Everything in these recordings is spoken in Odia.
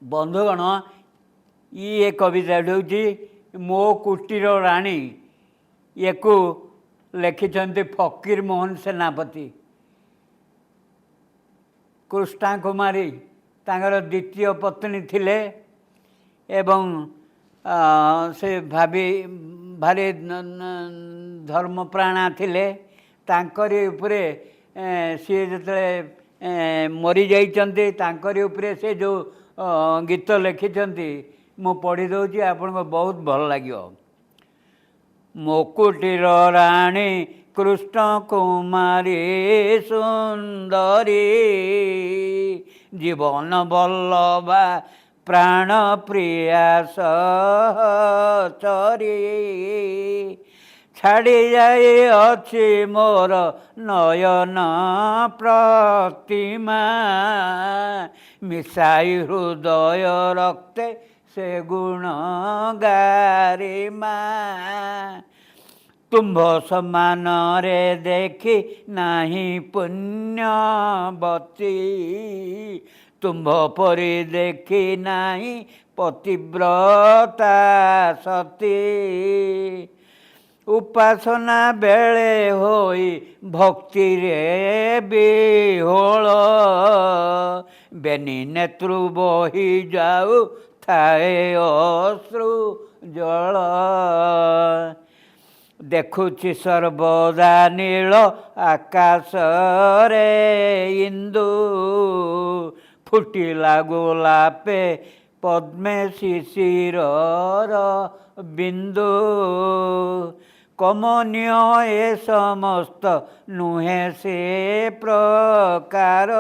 ବନ୍ଧୁଗଣ, ଇଏ କବିତାଟି ହେଉଛି "ମୋ କୁଟୀର ରାଣୀ"। ୟାକୁ ଲେଖିଛନ୍ତି ଫକୀର ମୋହନ ସେନାପତି। କୃଷ୍ଣା କୁମାରୀ ତାଙ୍କର ଦ୍ୱିତୀୟ ପତ୍ନୀ ଥିଲେ ଏବଂ ସେ ଭାବି ଭାରି ଧର୍ମପ୍ରାଣା ଥିଲେ। ତାଙ୍କରି ଉପରେ ସିଏ ଯେତେବେଳେ ମରିଯାଇଛନ୍ତି, ତାଙ୍କରି ଉପରେ ସେ ଯେଉଁ ଗୀତ ଲେଖିଛନ୍ତି, ମୁଁ ପଢ଼ି ଦେଉଛି, ଆପଣଙ୍କୁ ବହୁତ ଭଲ ଲାଗିବ। ମୋ କୁଟୀର ରାଣୀ କୃଷ୍ଣ କୁମାରୀ ସୁନ୍ଦରୀ, ଜୀବନ ବଲ୍ଲଭା ପ୍ରାଣ ପ୍ରିୟା ସହଚରୀ, ଛାଡ଼ି ଯାଇଅଛି ମୋର ନୟନ ପ୍ରତିମା, ମିଶାଇ ହୃଦୟ ରକ୍ତେ ସେ ଗୁଣ ଗାରିମା। ତୁମ୍ଭ ସମାନରେ ଦେଖି ନାହିଁ ପୁଣ୍ୟବତୀ, ତୁମ୍ଭ ପରି ଦେଖି ନାହିଁ ପତିବ୍ରତା ସତୀ। ଉପାସନା ବେଳେ ହୋଇ ଭକ୍ତିରେ ବିହ୍ୱଳ, ବେନି ନେତ୍ରୁ ବହି ଯାଉ ଥାଏ ଅଶ୍ରୁ ଜଳ। ଦେଖୁଛି ସର୍ବଦା ନୀଳ ଆକାଶରେ ଇନ୍ଦୁ, ଫୁଟିଲା ଗୋଲାପେ ପଦ୍ମେ ଶିଶିରର ବିନ୍ଦୁ। କମନୀୟ ଏ ସମସ୍ତ ନୁହେଁ ସେ ପ୍ରକାର,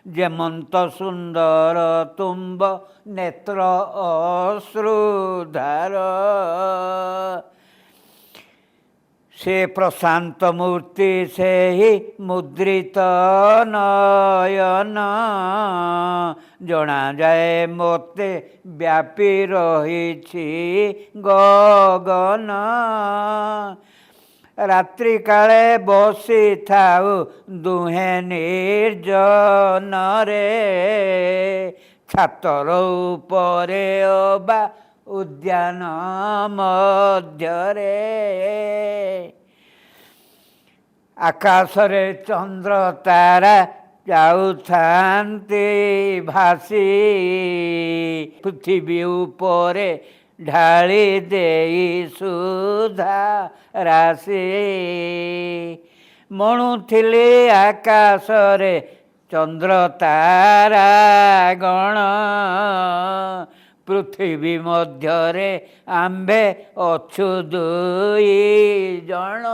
ଯେମନ୍ତ ସୁନ୍ଦର ତୁମ୍ଭ ନେତ୍ର ଅଶ୍ରୁଧାର। ସେ ପ୍ରଶାନ୍ତ ମୂର୍ତ୍ତି ସେହି ମୁଦ୍ରିତ ନୟନ, ଜଣାଯାଏ ମୋତେ ବ୍ୟାପି ରହିଛି ଗଗନ। ରାତ୍ରି କାଳେ ବସିଥାଉ ଦୁହେଁ ନିର୍ଜନରେ, ଛାତର ଉପରେ ଅବା ଉଦ୍ୟାନ ମଧ୍ୟରେ। ଆକାଶରେ ଚନ୍ଦ୍ର ତାରା ଯାଉଥାନ୍ତି ଭାସି, ପୃଥିବୀ ଉପରେ ଢାଳି ଦେଇ ସୁଧା ରାଶି। ମଣୁଥିଲି ଆକାଶରେ ଚନ୍ଦ୍ର ତାରା ଗଣ, ପୃଥିବୀ ମଧ୍ୟରେ ଆମ୍ଭେ ଅଛୁ ଦୁଇ ଜଣ।